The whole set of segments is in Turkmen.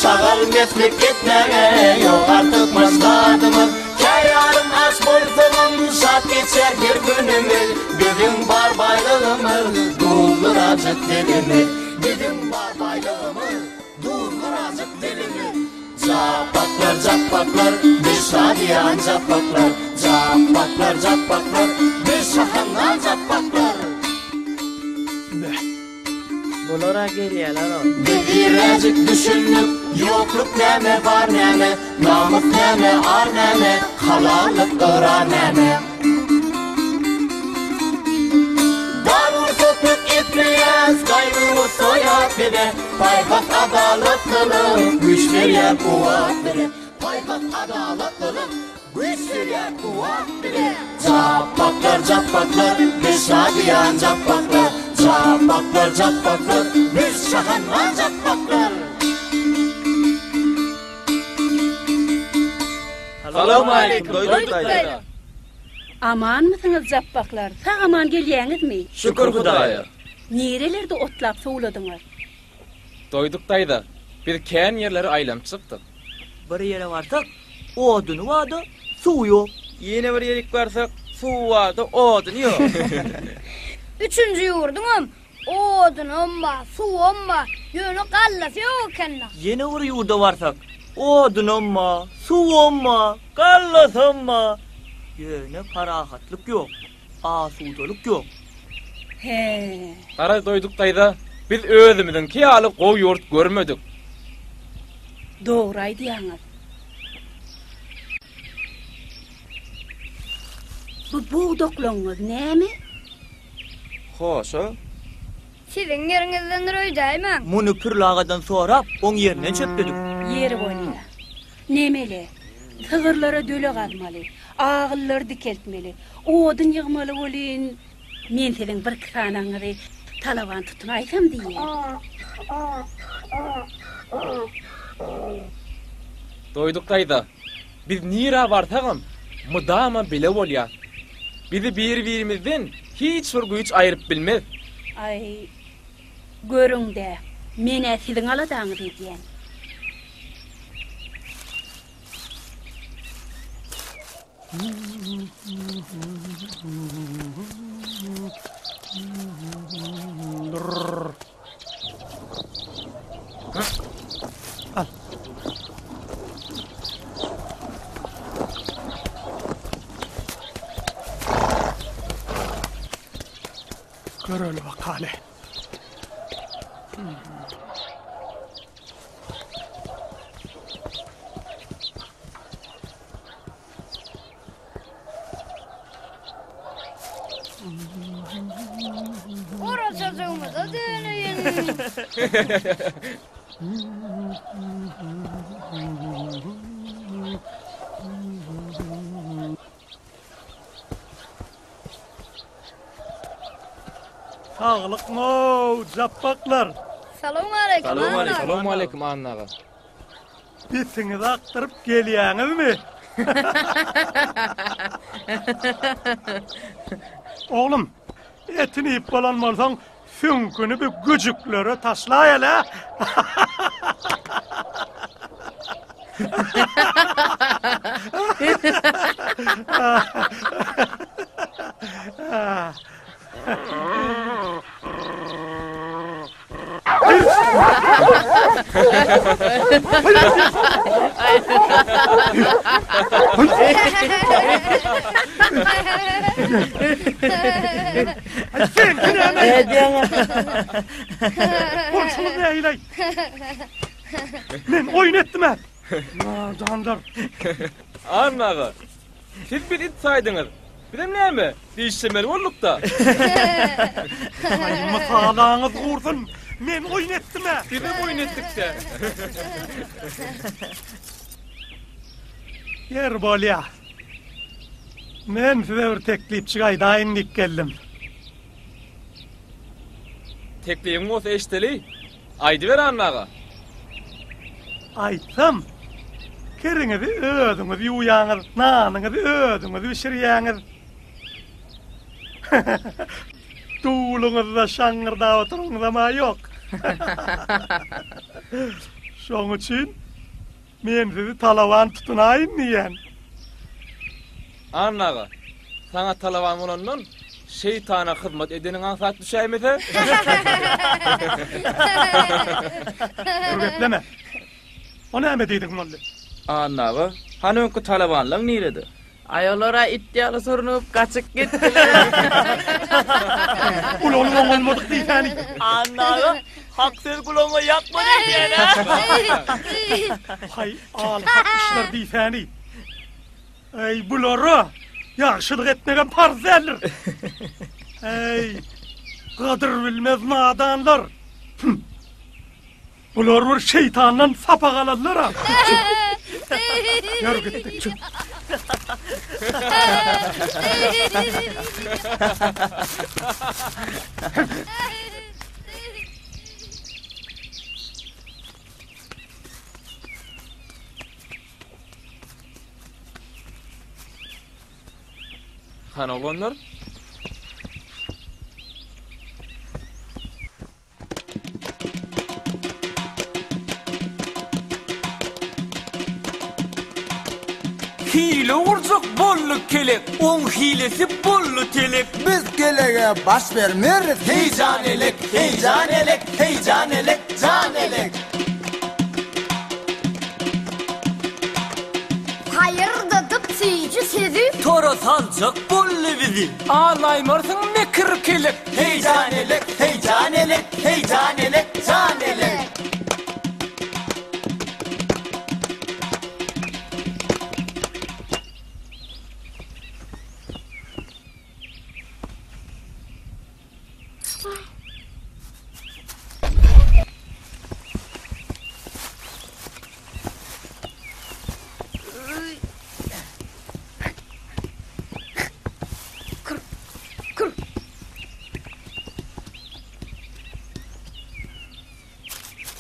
Şagal meslik etmäge ýok artykmaç zadymyz. Kä ýarym aç bolsagam şat geçer her günümiz. Biziň bar baýlygymyz duzlurajyk dilimiz. Biziň bar baýlygymyz duzlurajyk dilimiz. Japbaklar, japbaklar, biz şadyýan japbaklar. Japbaklar, japbaklar, biz şahandaz japbaklar. Bular-a gelýäler-ow. Biz irräjik düşündik, ýokluk näme, bar näme, namys näme, ar näme, halallyk, ygrar näme. Bar gursaklyk etmeýäs, gaýgy-gussa ýat bize, paýhas adalatlylyk, güýç berýär kuwwat bize, paýhas adalatlylyk, Güýç berýär kuwwat bize. Japbaklar japbaklar biz şadyýan japbaklar Japbaklar japbaklar biz şahandaz japbaklar. Salowmaleýkim Doýduk daýza. Amanmysyňyz japbaklar, sag-aman gelýäňizmi? Şükür Hudaýa. Nirelerde otlap sowladyňyz? Doýduk daýza, biz kän ýerleri aýlanyp çykdyk. Bir ýere barsak, oduny bar-da, suwy ýok. Ýene bir ýerik barsak, suwy bar-da, oduny ýok. Üçünji ýurduňam odunam bar, suwam bar, ýöne gallasy ýok eken-dä. Ýene bir ýurda barsak, odunam bar, suwam bar, gallasam bar, ýöne parahatlyk ýok. Asudalyk ýok. He. Gara Doýduk daýza, biz özümiziňki ýaly gowy ýurt görmedik. Dogry aýdýaňyz. Bu bogdaklaňyz näme? Hoşa. Siziň ýeriňizdendir öýdäýmäň. Muny Pürli agadan sorap, oň ýerinden çöpledik. Ýeri bolýa. Nemeli? Sygyrlara döle gazmaly, agyllary dikeltmeli, odun ýygmaly welin, men siziň birki sanagyňyzy talaban tutunaýsam diýýän. Doýduk daýza, biz nirä barsagam, mydama bile bolýas. Bizi bir-birimizden hiç bir güýç aýryp bilmez. Aý, görüň-dä, men-ä siziň aladaňyzy edýän. Al. Göreli bakaly. Ora çocuğumuza döneyim. Saglykmy-ow, japbaklar! Salowmaleýkim, Anna aga. Salowmaleýkim, Anna aga. Betiňizi akdyryp gelýäňizmi? Oglum, etini iýip bolan bolsaň, süňküni bir güjüklere taşlaýaly-ä! Seňki näme? Bolşuňyz nähili-aý? Men oýun etdim-ä. Nadanlar. Anna aga, siz bizi it saýdyňyz. Bizem näme, dişlemeli bolduk-da. Aý, mysalaňyz gursun. Men oýun etdim-ä. Bizem oýun etdik-dä. Ýeri bolýa. Men size bir teklipjik aýdaýyn diýip geldim. Teklibiň bolsa eşideli. Aýdyber Anna aga. Aýtsam, kiriňizi özüňiz ýuwýaňyz, nanyňyzy özüňiz bişirýäňiz. Duwluňyzda şaňňyrdap oturanyňyzam-a ýok. Şoň üçin men sizi talaban tutunaýyn diýýän. Anna aga, saňa talaban bolandan şeýtana hyzmat edeniň aňsat düşäýmese? Dur gepleme. O näme diýdiň boldy? Anna aga, hany öňki talabanlaň nirede? Aý olar-a it ýaly sürnüp gaçyp gitdiler. Gulagyny oňalmadyk diýsäni. Anna aga, hak söz gulagyňa ýakmady öýdýän-ä. Haý, al hak işler diýsäni. Eý, bulara ýagşylyk etmegem parz däldir. Eý, gadyr bilmez nadanlar. Bular bir şeýtandan sapak alanlar-a. Ýör gitdik. Hany oglanlar? Hile gurjak boldy kelek, oň hilesi boldy telek. Biz kelege baş bermeris. Heý jan elek, heý jan elek, heý jan elek, jan elek. Haýyrdadyp süýji sözi. Tora saljak boldy bizi. Alaýmarsyň mekir kelek. Heý jan elek, heý jan elek, heý jan elek, jan elek.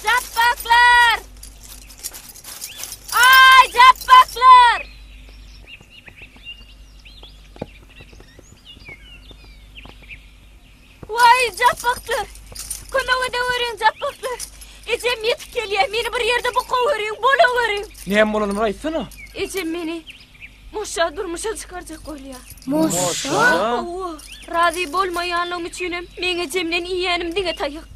Japbaklar! Aý, japbaklar! Waý, japbaklar! Kömek edeweriň, japbaklar! Ejem ýetip gelýär, meni bir ýerde bukaweriň, bolaweriň! Näme bolanyny aýtsana. Ejem meni Moşa durmuşa çykarjak bolýar. Moşa? Hawa, razy bolmaýanlygym üçinem meň ejemden iýýänim diňe taýak.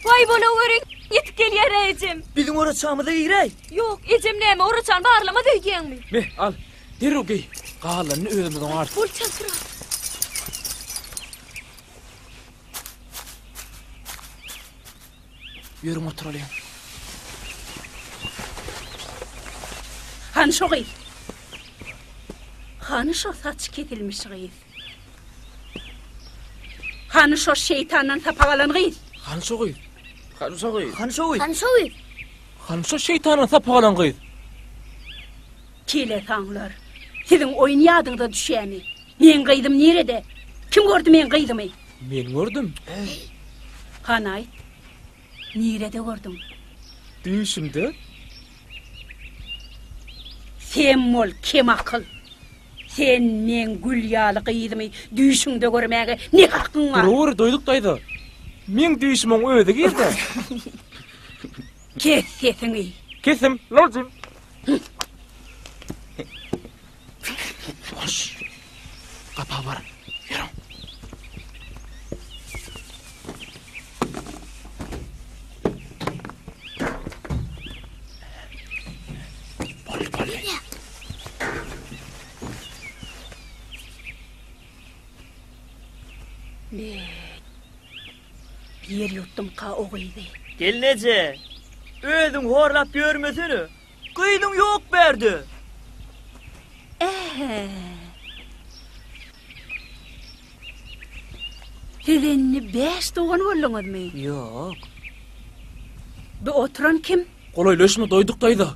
Waý, bolaweriň, ýetip gelýär-ä ejem. Biziň oraçamyza giräý. Ýok, ejem näme, oraçany barlamaz öýdýäňmi? Me, al, derrew geý. Galanyny özümiz oňarys. Bol çaltrak. Ýörüň oturalyň. Hany şo gyz? Hany şo saçy kesilmiş gyz? Hany şo şeýtandan sapak alan gyz? Hany şo gyz? Hany şo gyz? Hany şo gyz? Hany şo gyz? Hany şo şeýtandan sapak alan gyz? Kelesaňlar, siziň oýun ýadyňyza düşýämi? Meň gyzym nirede? Kim gördi meň gyzymy? Men gördüm. Hany aýt. Nirede gördüň? Düýşümde. Sem bol, kemakyl. Sen meň gül ýaly gyzymy düýşüňde görmäge ne hakyň bar? Duraweri Doýduk daýza. Meň düýşüme oň özi girdi. Kes sesiňi. Kesdim, lojim. Ýuwaş. Gapa bar. Ýörüň. Boldy, boldy. Be. Ýer ýutdumka o gyzy. Gelneje, özüň horlap ýörmesene. Gyzyň ýok bärde. Ähä. Siz indi bäş dogan bolduňyzmy? Ýok. Bu oturan kim? Golaýlaşma Doýduk daýza.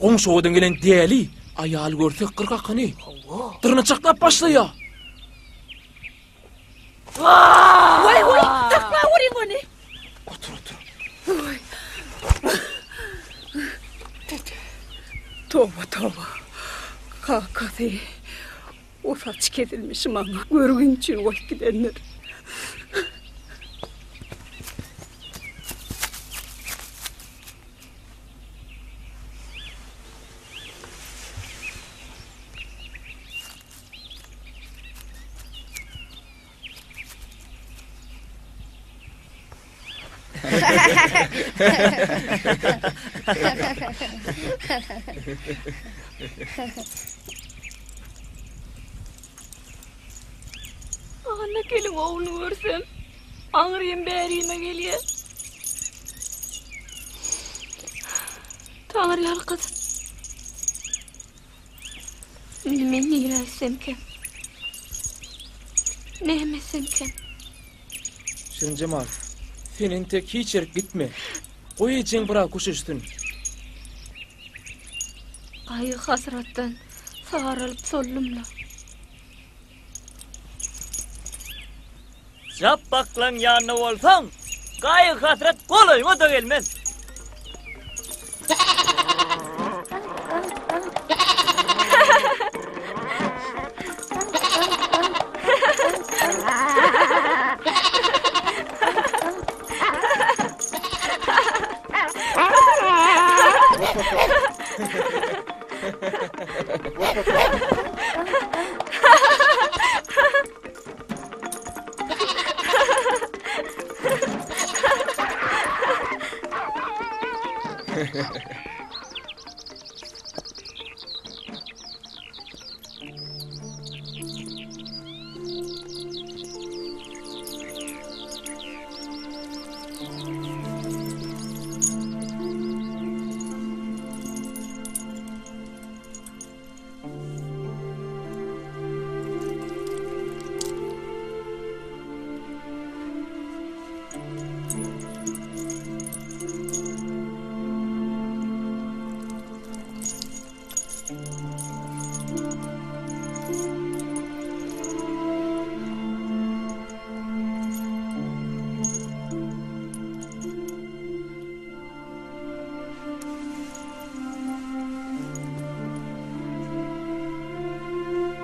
Goňşy obadan gelen däli aýal görse 40 akyny. Hawa. Dyrnaçaklap başlaýar. Waý, waý, saklaweriň ony. Otur, otur. Toba, toba. Kakasy, o saç kesilmişi maňa görgün üçin goýup gidendir. Anna keliň ogluny görsem, aňrym bärime gelýär. Taňry ýalkasyn. Indi men nirä gitsemkäm? Näme etsemkäm? Şirinjemal, sen entek hiç ýerik gitme. Goý ejeň biraz köşeşsin. Gaýgy-hasratdan saralyp soldum-la. Japbaklaň ýanynda bolsaň, gaýgy-hasrat golaýyňa-da gelmez.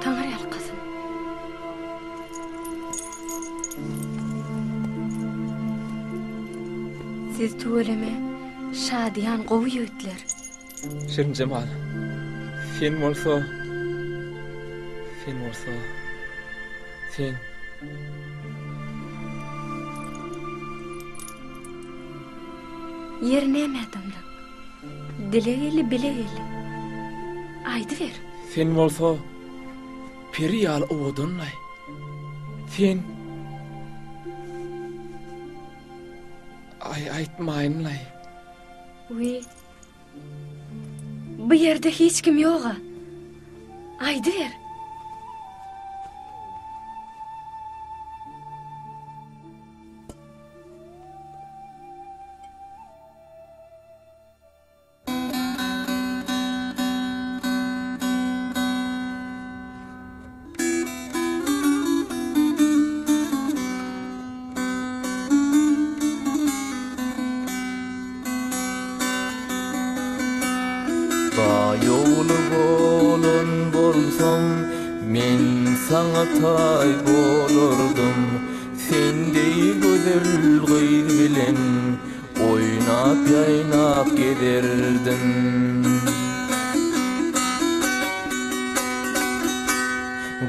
Taňry ýalkasyn. Siz tüweleme şadyýan gowy ýigitler. Şirinjemal, sen bolsa, sen bolsa, sen. Ýeri näme adamlar? Dile geldi, bile geldi. Aýdyber. Sen bolsa peri ýaly owadanlaý. Sen Aý aýtmaýynlaý. Wiý. Bu ýerde hiç kim ýog-a. Aýdyber. Baý ogly bolan bolsam, men saňa taý bolardym. Sen deý gözel gyz bilen oýnap-ýaýnap gezerdim.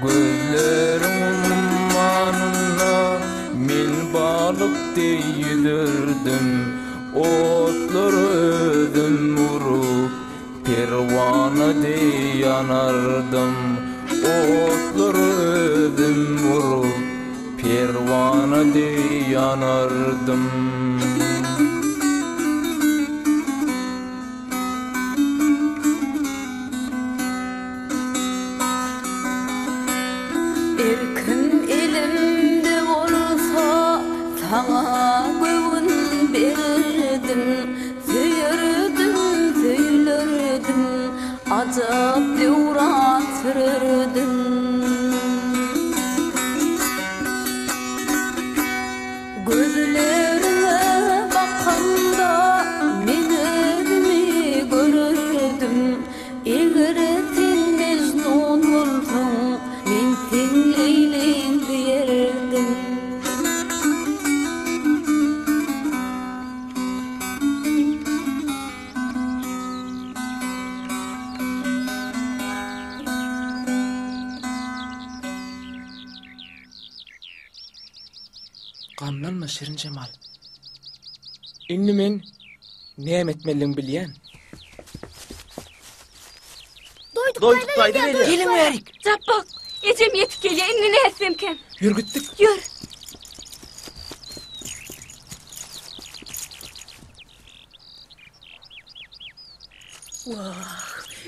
Gözleriň ummanynda men balyk deý ýüzerdim, Otlary özüm urup, perwana deý ýanardym. Otlary özüm urup, perwana deý ýanardym. Erkim elimde bolsa, saňa göwün bererdim, Söýerdim, söýlerdim, ajap döwran sürerdim. Gözleriňe bakamda, men özümi görerdim, Eger sen Mejnun bolsaň, men seň Leýliň diýerdim. Gamlanma Şirinjemal. Indi men näme etmelidigimi bilýän. Doýduk Doýduk daýza gelýär. Geliň bärik. Japbak, ejem ýetip gelýär, indi nätsemkäm? Ýör gitdik. Ýör. Wah,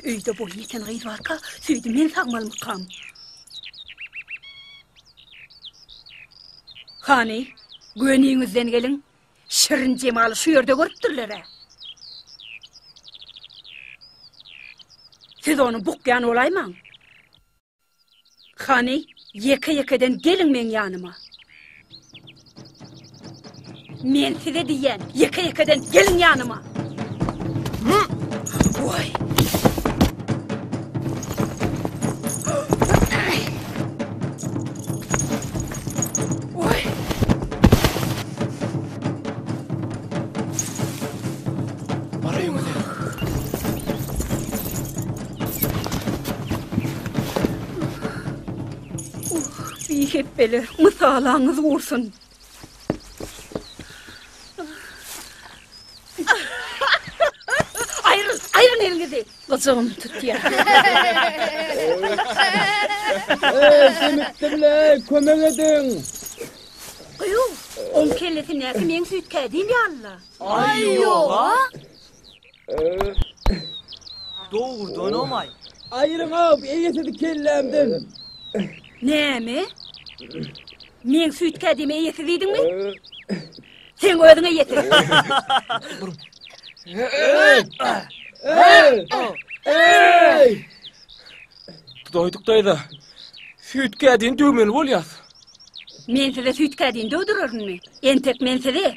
öýde boýy ýeten gyz barka, süýdi men sagmalymykam? Hany, göniňizden geliň. Şirin Jemaly şu ýerde görüpdirler-ä. Siz ony bukýan bolaýmaň. Hany, ýeke-ýekeden geliň meň ýanyma. Men size diýýän, ýeke-ýekeden geliň ýanyma. Waý. Waý. Bar öýüňize. Bihepbeler, mysalaňyz gursun. Aýryl, aýryň eliňizi. Gyjygym tutýar. Eý, semitdim-le, kömek ediň. Gyýw, oň kellesindäki meň süýt kädim ýaly-la. Aý, ýog-a. Dogrudanam-aý. Aýryň-ow, eýesizi kellämden. Näme? Meň süýt kädime eýesi diýdiňmi? Seň özüň eýesi. Doýduk daýza. Süýt kädini döwmeli bolýas. Men size süýt kädini döwdürerinmi? Entek men size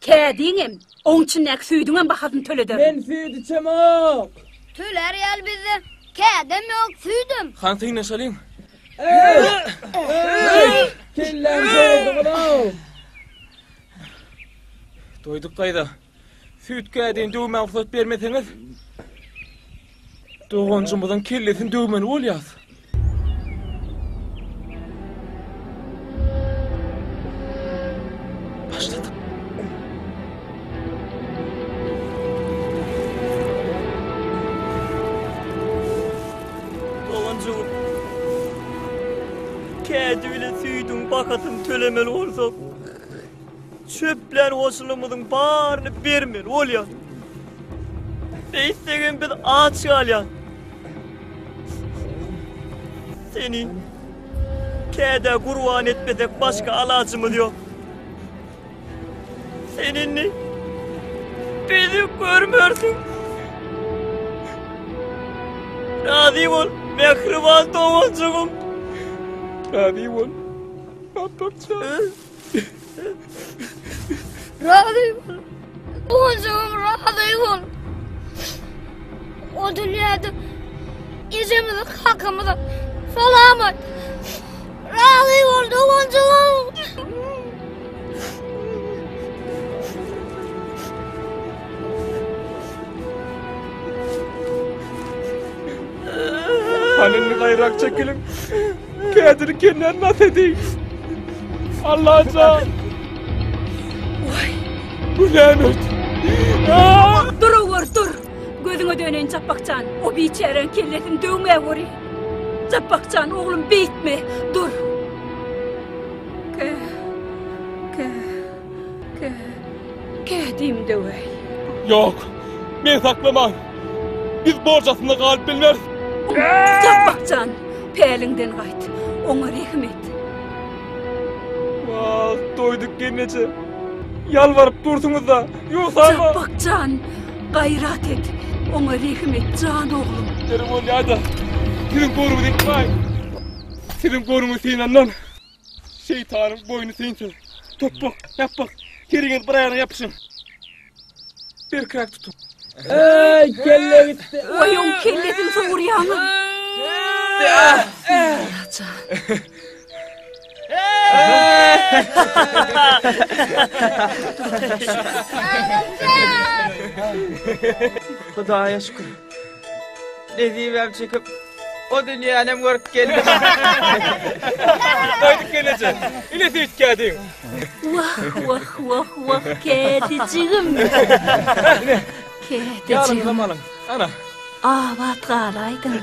kädiňem, oň içindäki süýdüňem bahasyny tölederin. Men süýt içemok. Tölär ýaly bizde kädem ýok, süýdem. Hany synanyşalyň. Kelläm sowuldy-ow. Doýduk daýza. Süýt kädini döwmäge rugsat bermeseňiz, doganjygymyzyň kellesini döwmeli bolýas. Başladyk. Doganjygym, kädi bilen süýdüň bahasyny tölemeli bolsak, çöplän goşulymyzyň baryny bermeli bolýar. Beýtsegem biz aç galýas. Seni kädä gurban etmesek başga alajymyz ýok. Sen indi bizi görmersiň. Razy bol, mähriban doganjygym. Razy bol. Apakjan. Razy bol. Doganjygym razy bol. O dünýäde ejemize, kakamyza salam aýt. Razy bol doganjygym. Hany indi gaýrak çekiliň. Kädini kenden nas edeyim. Allajan. Bu näme? Dur owar dur. Gözüňe döneýin Japbakjan. O biçäräň kellesini döwmäweri. Japbakjan oglum beýtme. Dur. Ke ke ke kädim döwäý. Ýok. Men saklaman. Biz borç astynda galyp bilmeris. Japbakjan, päliňden gaýt. Oňa rehim et. Wah, doýduk gelneje. Ýalbaryp dursuňyz-da, ýogsam. Japbak jan, gaýrat et. Oňa rehim et, jan oglum. Ýeri bolýa-da, siziň goruňyzy ýykmaýyn. Siziň goruňyz synandan şeýtanyň boýny synsyn. Topbak, ýapbak, heriňiz bir aýagyna ýapyşyň. Berkräk tutuň. Eý, kelle gitdi. Waý, oň kellesini sogurýaňyz. Jan. Hudaýa şükür. Nesibäm çekip. O dünýänem görüp geldim. Gaýdyp gelneje. Ine süýt kädiň. Wah, wah, wah, wah, kädijigim. Ine. Kädijigim. Ýalyňyzam alyň. Ana. Abat galaýdyň.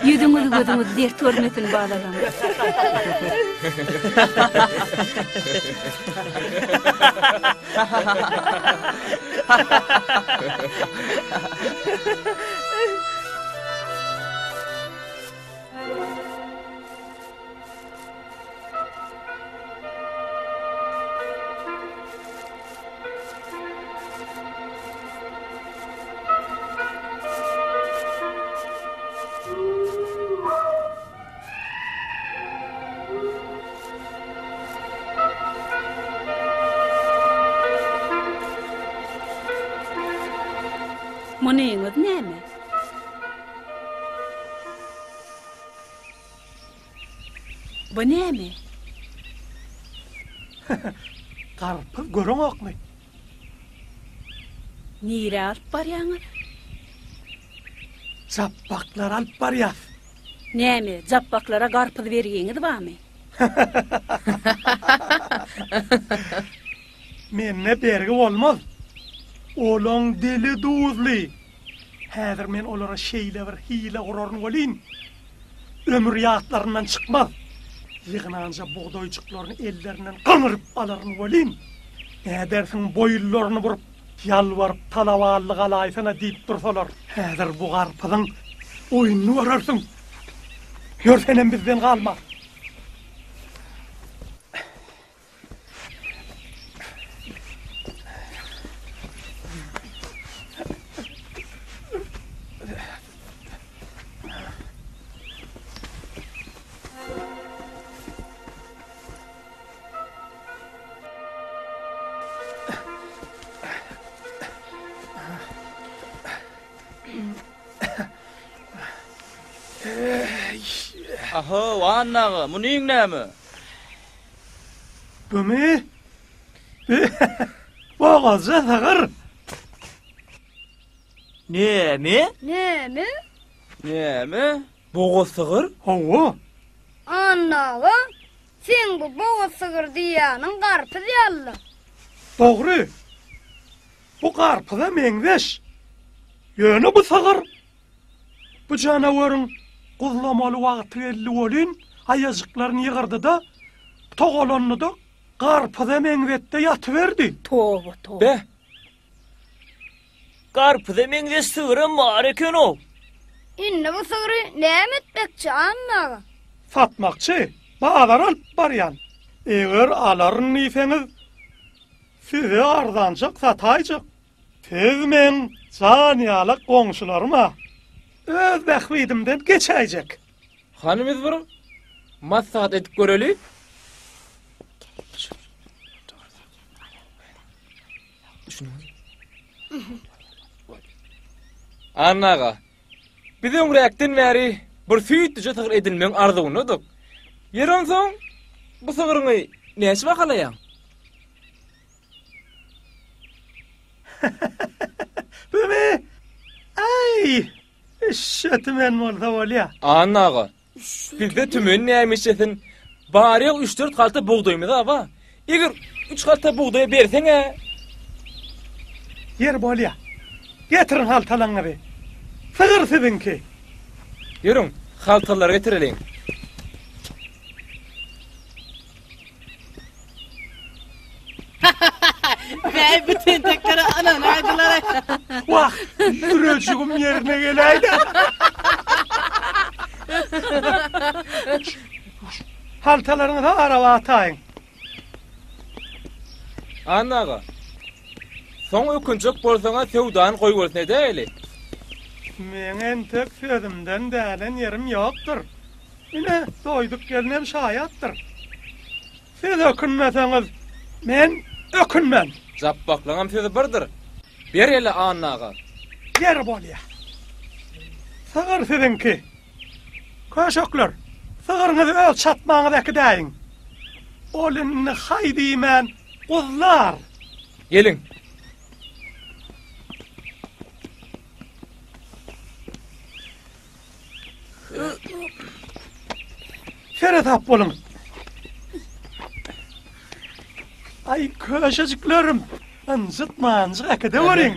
Ýüzüňiz gözüňiz dert görmesin balalam. Munyňyz näme? Bu näme? Garpyz göreňokmy? Nirä alyp barýaňyz? Japbaklara alyp barýas. Näme, japbaklara garpyz bergiňiz barmy? Mende bergi bolmaz. Olaň dili duzly. Häzir men olara şeýle bir hile guraryn welin, ömür ýatlaryndan çykmaz. Ýygnanja bugdaýjyklaryny ellerinden gaňyryp alaryn welin, nädersiň boýunlaryny burup, ýalbaryp talabanlyk alaýsana diýip dursalar. Häzir bu garpyzyň oýnuny görersiň. Ýör senem bizden galma. Ahow, Anna aga, munyň näme? Bumy? Bi bogazja sygyr. Näme? Näme? Näme? Bogaz sygyr? Hawa. Anna aga, seň bu bogaz sygyr diýýäniň garpyz ýaly-la. Dogry. Bu garpyza meňzeş. Ýöne bu sygyr. Bu janawaryň guzlamaly wagty geldi welin, aýajyklaryny ýygyrdy-da, togalandy-da, garpyza meňzetdi ýatyberdi. Toba, toba. Beh! Garpyza meňzeş sygyram bar eken-ow. Indi bu sygry näme etmekçi, Anna aga? Satmakçy, bazara alyp barýan. Eger alaryn diýseňiz, size arzanjak sataýjak. Siz meň jan ýalak goňşularym-a. Öz bähbidimden geçäýjek. Hany biz bir maslahat edip göreli. Anna aga, biz öňräkden bäri bir süýtlüje sygyr edinmegiň arzuwyndadyk. Ýeri onsoň, bu sygryňy näçe bahalaýaň? Bübi! Aý! Şö tümen bolsa bolýa. Anna aga, bizde tümen näme işlesin? Bary-ýogy üç-dört halta bugdaýymyz-a bar. Eger üç halta bugdaý berseň-ä. Ýeri bolýa. Getiriň haltalaryňyzy. Sygyr siziňki. Ýörüň, haltalary getireliň. Bäý bu tenteklere ynanaýdylar. Wah, ýürejigim ýerine geläýdi. Haltalaryňyzy araba ataýyň. Anna aga, soň ökünjek bolsaň-a söwdany goýbolsun edäýeli. Meň entek sözümden dänen ýerim ýokdur. Ine, Doýduk gelnem şaýatdyr. Siz ökünmeseňiz, men ökünmen. Japbaklaňam sözi birdir. Ber ele Anna aga. Ýeri bolýa. Sygyr siziňki. Köşekler, sygryňyzy öz çatmaňyza äkidäýiň. Ol indi haý diýmän guzlar. Geliň. Seresap boluň. Aý, köşejiklerim, ynjytmanjyk äkideweriň.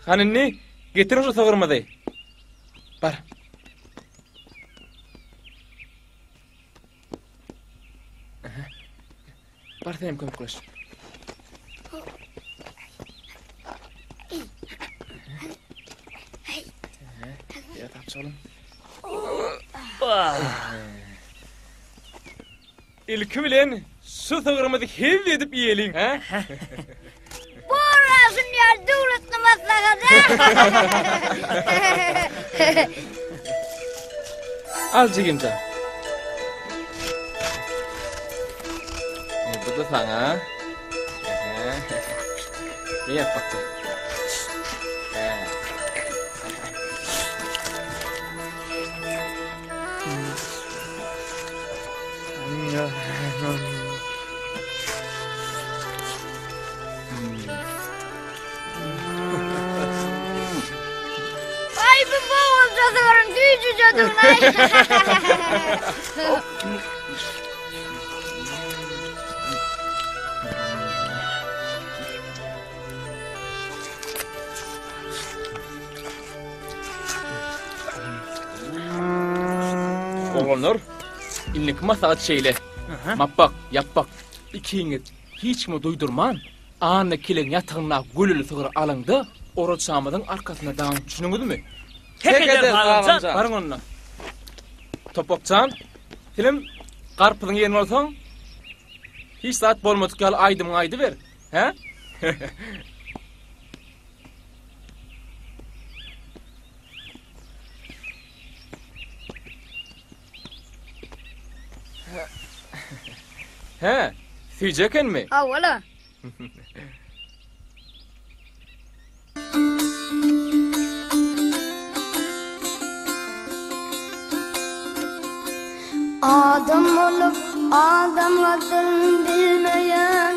Hany indi getiriň şu sygyrymyzy. Bar. Bar senem kömekleş. Ýa tapçalym. Ilki bilen şu sygrymyzy hezil edip iýeliň, hä? Borasyn ýa döwletli maslahat. Al jigimjan. Bu da saňa. Ne ýap bakjak? Ay bu boğulca sığırın gücüce durlay. Oglanlar, indiki maslahat şeýle. Mapbak, Ýapbak, ikiňiz hiç kime duýdurman, Anna keleň ýatagyndaky göleli sygry alyň-da, oraçamyzyň arkasyna daňyň, düşündiňizmi? Hek ederis, agamjan. Baryň onda. Topbak jan, senem garpyzyň ýerinde bolsaň, hiç zat bolmadyk ýaly aýdymyňy aýdyber, hä? Hä, süýji ekenmi? Hawa-la. Adam bolup adam gadryn bilmeýän,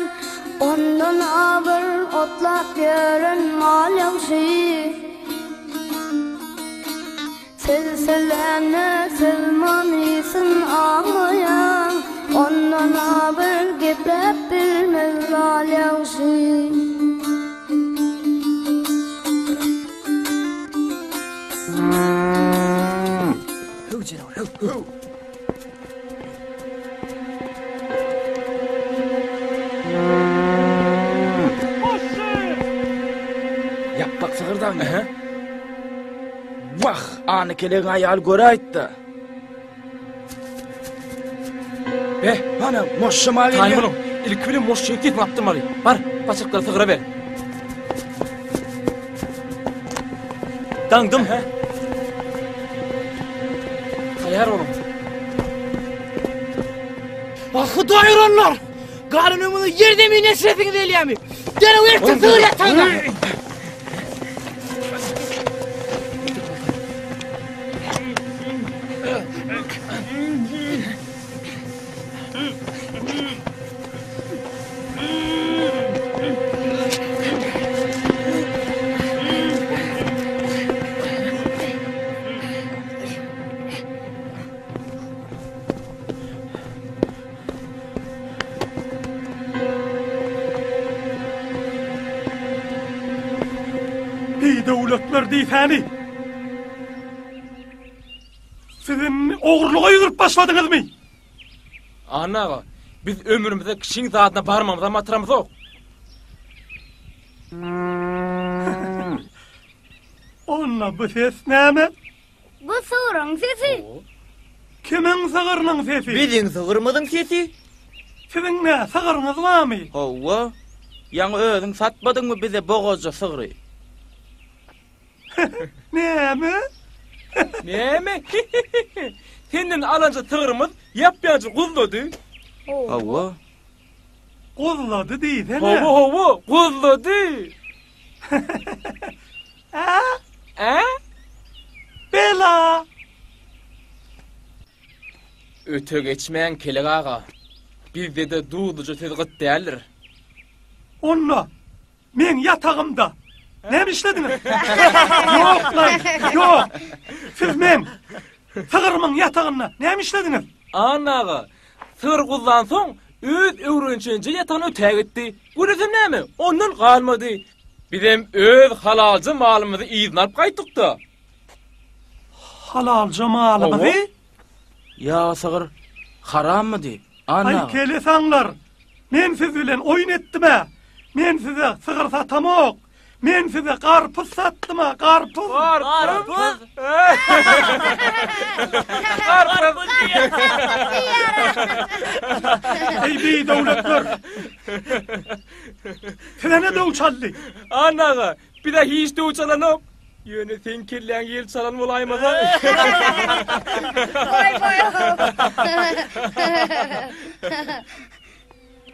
Ondan abyr otlap ýören mal ýagşy. Söz sözlände söz manysyn aňmaýan, Ondan abyr gepläp bilmez lal ýagşy. Hüw janawar, hüw, hüw. Ýapbak sygyr daňdy. Wah, Anna kelegiň aýaly göräýtdi. Be, Hana, moşşa mal Taýyn gelýär. boluň. Ilki bilen moşşyň sesini apdyrmaly. Bar, paçaklary sygyra ber. Daňdym. Taýýar boluň. Ah, Hudaý uranlar! Galan ömrüňizi ýer zemin eşresiňiz gelýärmi? Derrew ertir sygyr ýatagyna! Bidöwletler diýsäni! Siz indi ogurlyga ýüzürip başladyňyzmy? Anna aga, biz ömrümizde kişiň zadyna barmamyzam batyramyzok. Onda bu ses näme? Bu sygryň sesi. Kimiň sygrynyň sesi? Biziň sygrymyzyň sesi. Siziň nä, sygryňyz barmy? Hawa. Ýaňy özüň satmadyňmy bize bogazja sygry? Näme? Näme? Senden alanja sygrymyz ýap-ýaňy guzlady. Hawa. Guzlady diýsene. Hawa, hawa, guzlady. Ä? Ä? Bela! Öte geçmäň, Kelek aga. Bizde-de duzluja söz gyt däldir. Onda meň ýatagymda näme işlediňiz? Ýok-laý, ýok! Siz meň sygyrymyň ýatagynda näme işlediňiz? Anna aga, sygyr guzlansoň, öz öwrenişenje ýatagyna ötägitdi. Günüsem näme, ondan galmady. Bizem öz halalja malymyzy yzyna alyp gaýtdyk-da. Halalja malymyzy? Ýa sygyr harammydy, Anna Aý aga? kelesaňlar! Men siz bilen oýun etdim-ä! Men size sygyr satamok! Men size garpyz satdym-a, garpyz! Garpyz! Garpyz! Eý bidöwletler! Size ne döw çaldy? Anna aga, bize hiç döw çalanok. Ýöne seň kelläň ýel çalan bolaýmasa. Goý, goý.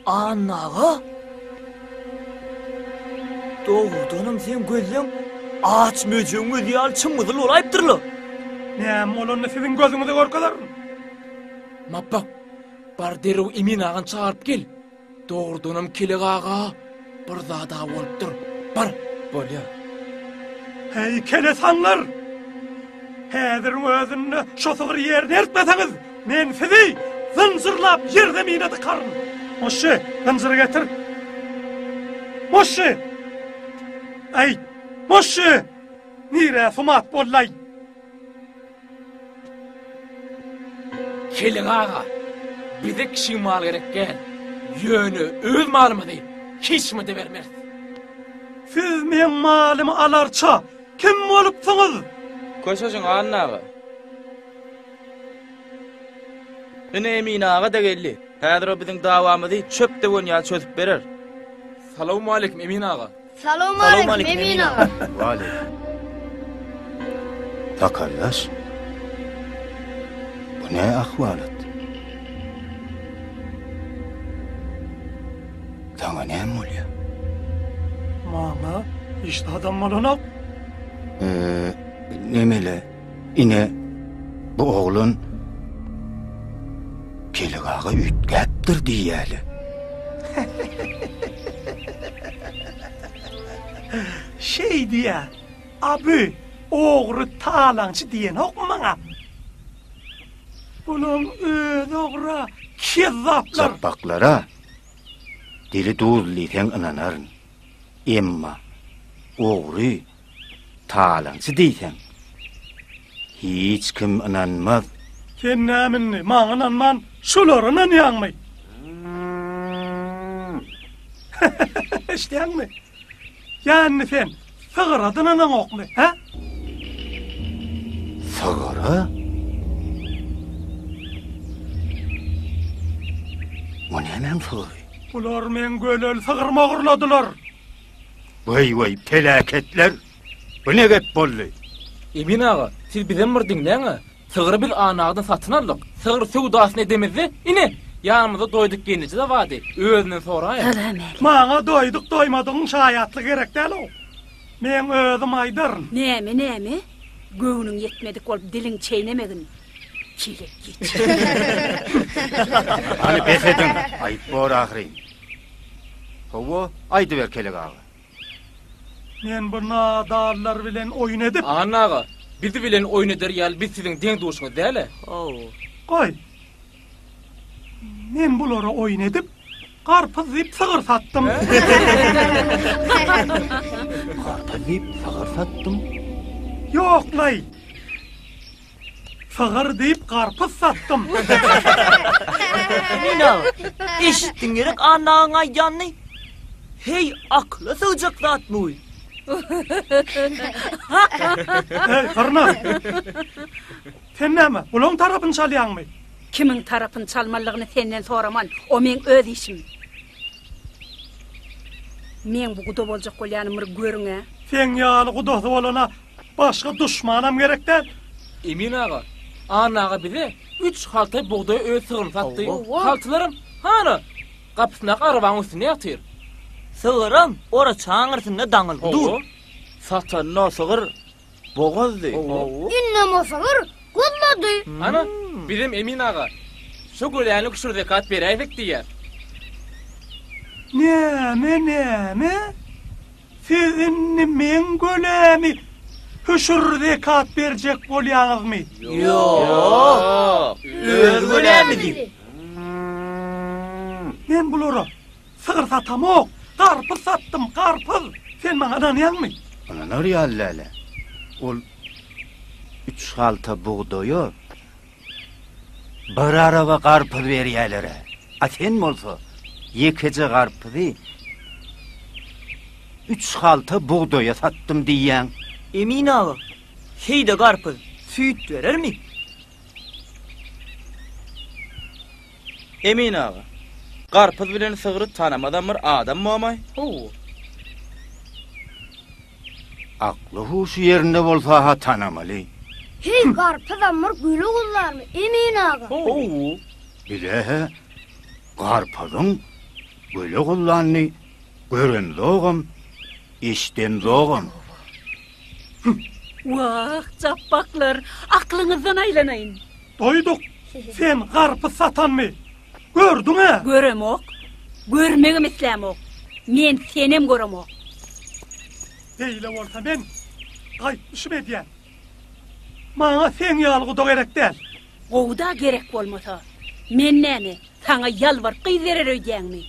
Anna aga? Dogrudanam seň gözleň aç möjegiň gözi ýaly çym-gyzyl bolaýypdyr-la. Näme bolanyny siziň gözüňize görkezerin. Mapbak, bar derrew Emin agany çagyryp gel. Dogrudanam Kelek aga bir zad-a bolupdyr. Bar. Bolýar. Heý, kelesaňlar! Häziriň özünde şo sygry ýerine eltmeseňiz, men sizi zynjyrlap ýerzemine dykaryn. Moşşy, zynjyry getir. Moşşy! Äý, Moşşy! Nirä sumat boldy-aý? Kelek aga, bize kişiň maly gerek däl. Ýöne öz malymyzy hiç kime-de bermeris. Siz meň malymy alarça kim bolupsyňyz? Köşeşiň, Anna aga. Ine Emin aga-da geldi. Häzir o biziň dawamyzy çöp döwen ýaly çözüp berer. Salowmaleýkim, Emin aga. Salowmaleýkim, Emin aga. Waleýkim. Sakaldaş. Bu ne ahwalat? Saňa näme bolýar? Maňa hiç zadam bolanok. Eee, nemele, ine, bu oglan Kelek aga üýtgäpdir diýýäle. Şeý diýýä. A bu ogry talaňçy diýenokmy maňa? Bulaň özi ogra, kezzaplar. Japbaklara dili duzly diýseň ynanaryn. Emma ogry Talaňçy diýseň, hiç kim ynanmaz. Sen näme indi, maňa ynanman, şulara ynanýaňmy? Eşidýäňmi? Ýa indi sen sygyra-da ynanaňokmy, hä? Sygyra? O nämäň sygyry? Bular meň göleli sygrymy ogurladylar. Weý-weý, peläketler! Bu ne gep boldy? Emin aga, siz bizem bir diňläň-ä. Sygry biz Anagdan satyn aldyk. Sygyr söwdasyny edemizde, ine, ýanymyzda Doýduk gelneje-de bardy. Özünden soraýyň. Salam-älik. Maňa doýduk-doýmadygyň şaýatlygy gerek däl-ow. Meň özüm aýdaryn. Näme, näme? Göwnüň ýetmedik bolup diliň çeýnemegin, çelek giç. Hany bes ediň, aýyp bor ahyryn. Hawa, aýdyber Kelek aga. Men bu nadanlar bilen oýun edip. Anna aga, biz bilen oýun eder ýaly biz siziň deň-duşuňyz däl-ä. Hawa. Goý. Men bulara oýun edip, garpyz diýip sygyr satdym. Garpyz diýip sygyr satdym? Ýok-laý. Sygyr diýip garpyz satdym. Emin aga, eşitdiň gerek Annagaň aýdýanyny? Heý, akyla sygjak zatmy bu? Eý, Hyrna! Sen näme, bulaň tarapyny çalýaňmy? Kimiň tarapyny çalmalygyny senden soraman, o meň öz işim. Meň bu guda boljak bolýanymy bir görüň-ä. Seň ýaly gudasy bolana başga duşmanam gerek däl. Emin aga, Anna aga bize üç halta bugdaý öz sygryny satdy. Haltalaram, hana, gapysyndaky arabaň üstünde ýatyr. Sygyram oraça aňyrsynda daňylgy dur. Hawa, satanda sygyr bogazdy. Indem o sygyr guzlady. Ana, bizem Emin aga, şo göläni küşür zekat beräýsek diýýäs. Näme, näme? Siz indi meň gölämi hüşür zekat berjek bolýaňyzmy? Ýok, öz gölämizi. Men bulara sygyr satamok, garpyz satdym, garpyz! Sen maňa ynanýaňmy? Ynanar ýaly däl-ä. Ol üç halta bugdaýa Bir araba garpyz berýäler-ä. A sen bolsa ýekeje garpyzy üç halta bugdaýa satdym diýýäň. Emin aga, heý-de garpyz süýt berermi? Emin aga, garpyz bilen sygry tanamazam bir adam bomaý? Hawa. Akly-huşy ýerinde bolsa-ha tanamaly. Heý, garpyzam bir güle guzlarmy, Emin aga? Hawa. Bile-hä, garpyzyň güle guzlanyny göremzogam, eşidemzogam. Wah, japbaklar, aklyňyzdan aýlanaýyn. Doýduk, sen garpyz satanmy? Gördüň-ä! Göremok. Görmegem islämok. Men senem göremok. Beýle bolsa men gaýtmyşym edýän. Maňa seň ýaly guda gerek däl. Gowy-da gerek bolmasa. Men näme, saňa ýalbaryp gyz berer öýdýäňmi?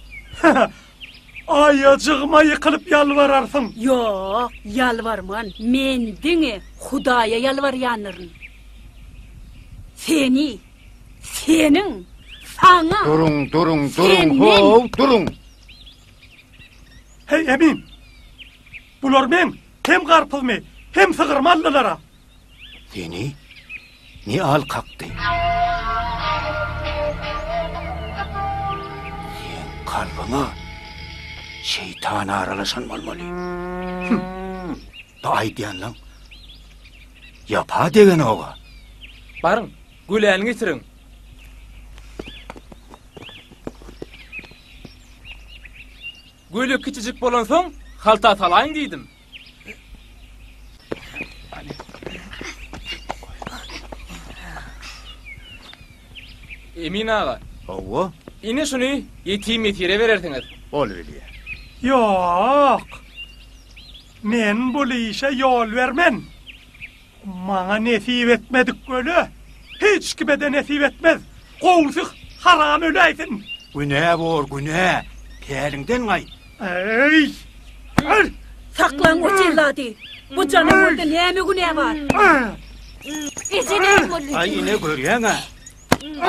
Aýajygyma ýykylyp ýalbararsyň. Ýok, ýalbarman. Men diňe Hudaýa ýalbarýandyryn. Seni Seniň, saňa. Duruň, duruň, duruň, how, duruň! Heý, Emin! Bular meň hem garpyzmy, hem sygrymy aldylar-a! Seni ne al kakdy? Seň kalbyňa şeýtan aralaşan bolmaly. Hüm! Bu aýdýanlaň ýapa degenog-a. Baryň, Göläni getiriň. Göle kiçijik bolansoň, halta salaýyn diýdim. Emin aga. Hawa. Ine şuny ýetim-ýesire berersiňiz. Ol bilýär. Ýok. Men bul işe ýol bermen. Maňa nesip etmedik göle hiç kime-de nesip etmez. Gowusy haram öläýsin. Günä bor, günä. Päliňden gaýt. Eý! Saklaň o jellady. Bu janawurda näme günä bar? Eje näme boldy? Aý, ine görýäň-ä.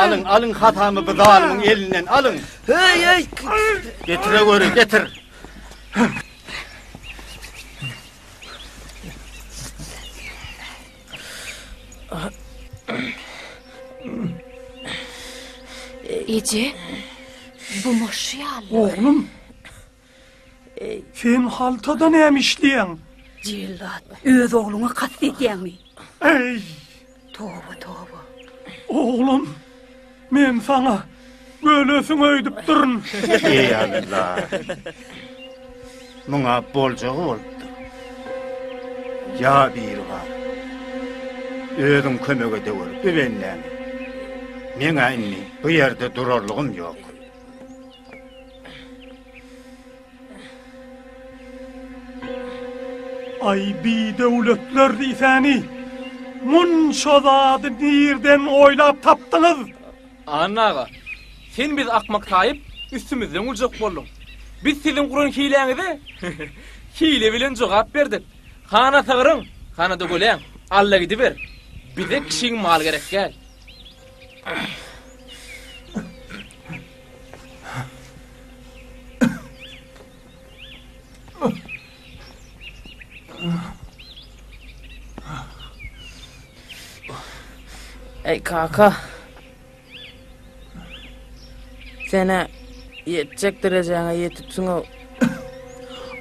Alyň, alyň hasamy bu zalymyň elinden, alyň. Heý, eý! Getireweri, getir. Eje, bu moşy ýaly. Oglum, sen haltada näme işleýäň? Jellat, öz ogluňa kast edýäňmi? Eý! Toba, toba. Oglum, men saňa bölesiň öýdüpdirin. Eý Alla! Muňa boljagy bolupdyr. Ýa biri bar. Özüň kömek edeweri, bu bendäni. Meň-ä indi bu ýerde durarlygym ýok. Aý bidöwletler diýsäni! Munça zady nirden oýlap tapdyňyz? Anna aga, sen bizi akmak saýyp, üstümizden güljek bolduň. Biz siziň guran hiläňize hile bilen jogap berdik. Hana sygryň, hana-da göläň, alla gidiber. Bize kişiň maly gerek däl. Eý kaka. Sen-ä ýetjek derejäňe ýetipsiň-ow.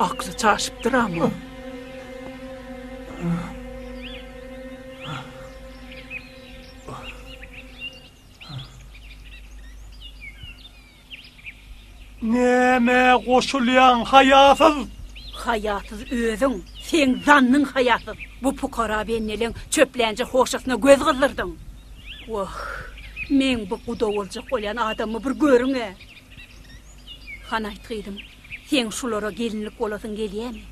Akly çaşypdyr-a muň. Nämä goşulýaň, haýasyz? Haýasyz özüň, seň zannyň haýasyz. Bu pukara bendeleň çöplänje hoşasyna göz gyzdyrdyň. Wah, meň bu guda boljak bolýan adamymy bir görüň-ä. Hany aýt gyzym, seň şulara gelinlik bolasyň gelýämi?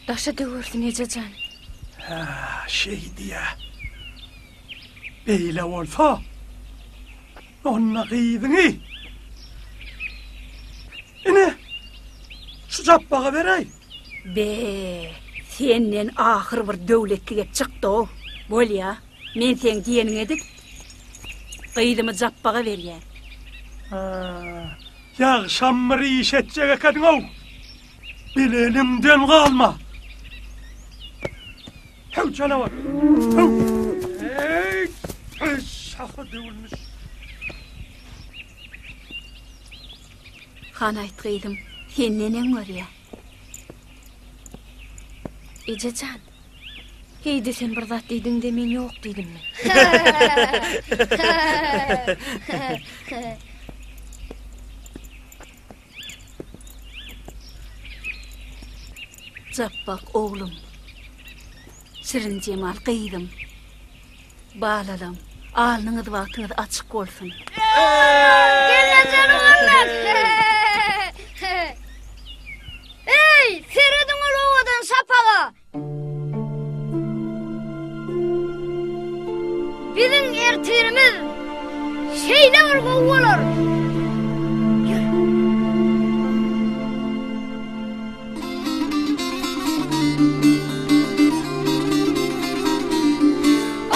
Daşa döwersin eje jan. Hä, şeý diýä. Beýle bolsa, onda gyzyňy ine, şu Japbaga beräý. Be, senden ahyr bir döwletli gep çykdy-ow. Bolýa, men seň diýeniňi edip, gyzymy Japbaga berýän. Hä, ýagşam bir iş etjek ekeniň-ow. Bilenimden galma. Höw janawar. Höw. Eý, şahy döwülmiş. Hany aýt gyzym, sen neneň görýäň? Eje jan, heý-de sen bir zat diýdiň-de men ýok diýdimmi? Japbak oglum, Şirinjemal gyzym, balalam, alnyňyz bagtyňyz açyk bolsun. Gelneje oganlar! Eý, serediň ol owadan şapaga! Biziň ertirimiz şeýle bir gowy bolar. Ýör.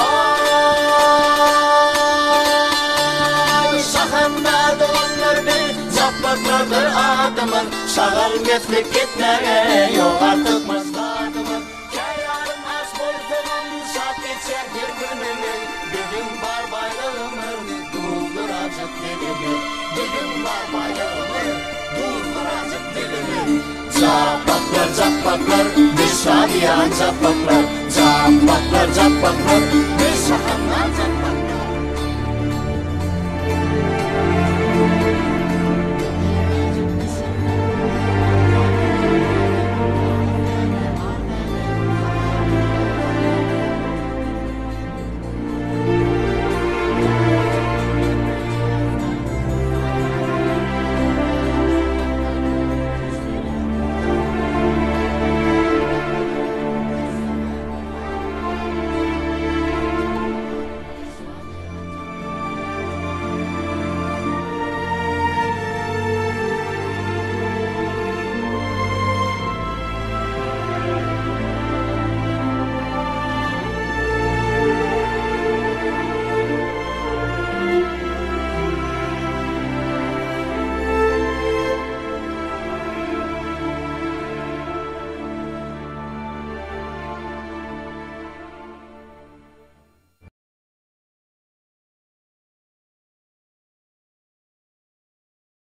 Aý, şahandaz oganlar biz, Japbaklardyr adymyz, Şagal meslik etmäge ýok artykmaç zadymyz. Kä ýarym aç bolsagam, şat geçer her günümiz, Biziň bar baýlygymyz duzlurajyk dilimiz. Biziň bar baýlygymyz duzlurajyk dilimiz. Japbaklar, japbaklar, biz şadyýan japbaklar. Japbaklar, japbaklar, biz şahandaz japbaklar.